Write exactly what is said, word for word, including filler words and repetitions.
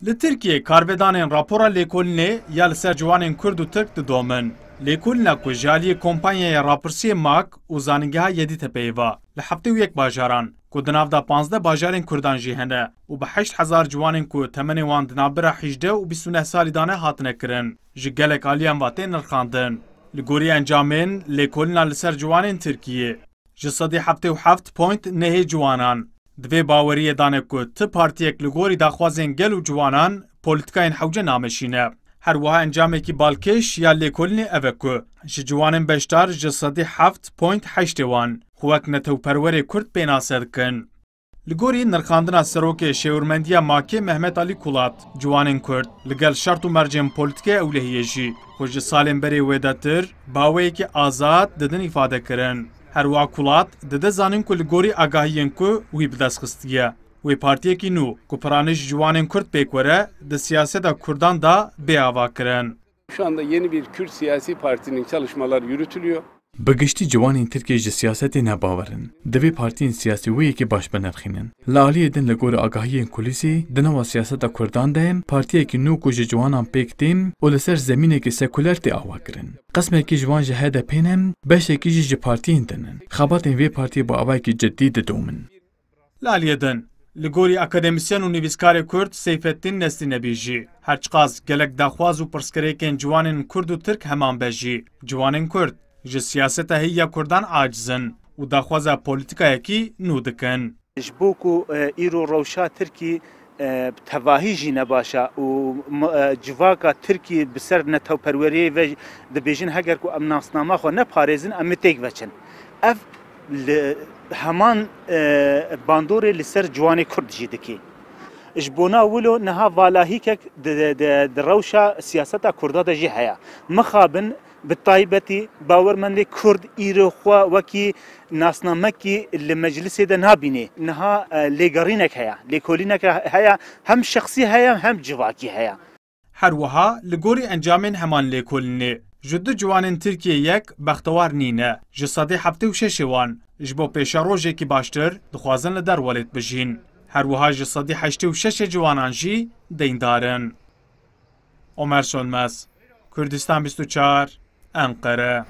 Li Tirkiyê karvedanên rapora lêkolînê ya li ser ciwanên Kurd û Tirk didomin. Lêkolîna ku ji aliyê kompanyaya rapirsiyê mak û Zanîngeha Yedîtepeyê ve li heftê û yek bajaran ku di nav de panzdeh bajarên Kurdan jî hene û bi heşt hezar ciwanên ku temenê wan di navbera hejdeh û bîst û neh salî de ne hatine kirin, ji gelek aliyan ve tê nirxandin. Li gorî encamên lêkolîna li ser ciwanên Tirkiyê, ji sedî heftê û heft point nehê ciwanan di vê baweriyê de ne ku ti partiyek li gorî daxwazên gel û ciwanan polîtikayên hewce nameşîne. Her wiha encamekî balkêş ya lêkolînê ev e ku ji ciwanên beşdar ji sedî heft point heştê wan xwe wek netewperwerê Kurd pênase dikin. Li gorî nirxandina serokê Şêwirmendiya makê Mehmet Alî Kulat, ciwanên Kurd li gel şert û mercên polîtîkê ewlehiyê jî xwe ji salên berê wêdetir bi awayekî azad didin îfade kirin. Her wiha Kulat dide zanîn ku li gorî agahiyên ku wî bi dest xistiye, wê partiyekî nû ku piranî ji ciwanên Kurd pêk were, di siyaseta Kurdan de bê ava kirin. Şu anda yeni bir Kürt siyasi partinin çalışmaları yürütülüyor. Bi giştî ciwanên Tirkiyê ji siyasetê nebawer in. Divê partiyên siyasî wê yekê baş binirxînin. Li aliyê din li gorî agahiyên kulîsî, di nava siyaseta Kurdan de partiyekî nû ku ji ciwanan pêk tên û li ser zemînekî sekuler tê ava kirin. Qismekî ji wan ji H D P ne, beşekî jî ji partiyên din in. Xebatên vê partiyê bi awayekî cidî didomin. Li aliyê din, li gorî akademîsyen û nivîskarê Kurd Seyfeddîn Neslînebî jî, her çiqas gelek daxwaz û pirsgirêkên ciwanên Kurd û Tirk heman be jî, ciwanên Kurd ji siyaseta heyî ya Kurdan aciz in û daxwaza polîtîkayekî nû dikin. Ji bo ku, e, îro rewşa Tirkî, e, bi tevahî jî ne baş e û m-, e, civaka Tirkî bi ser netewperweriyê ve dibêjin, heger ku em nasnama xwe neparêzin, em ê têk veçin. Ev li heman, e, bandorê li ser ciwanê Kurd jî dikê. Ji bona wilo niha valahîkek di, di, di rewşa siyaseta Kurda de jî heye. Mixabin, bi taybetî bawermendê Kurd îro xwe wekî nasnamekî li meclisê de nabînê. Niha, e, lêgerînek heye, lêkolînek heye, hem şexsî heye, hem civakî heye. Her wiha li gorî encamên heman lêkolînê, ji du ciwanên Tirkiyê yek bextewar nîne. Ji sedî heftê û şeş ê wan ji bo pêşerojekî baştir dixwazin li derwelêt bijîn. Her wiha ji sedî heştê û şeş ê ciwanan jî deyndar in. Omer Sönmez, Kurdistan bîst û çar, Enqere.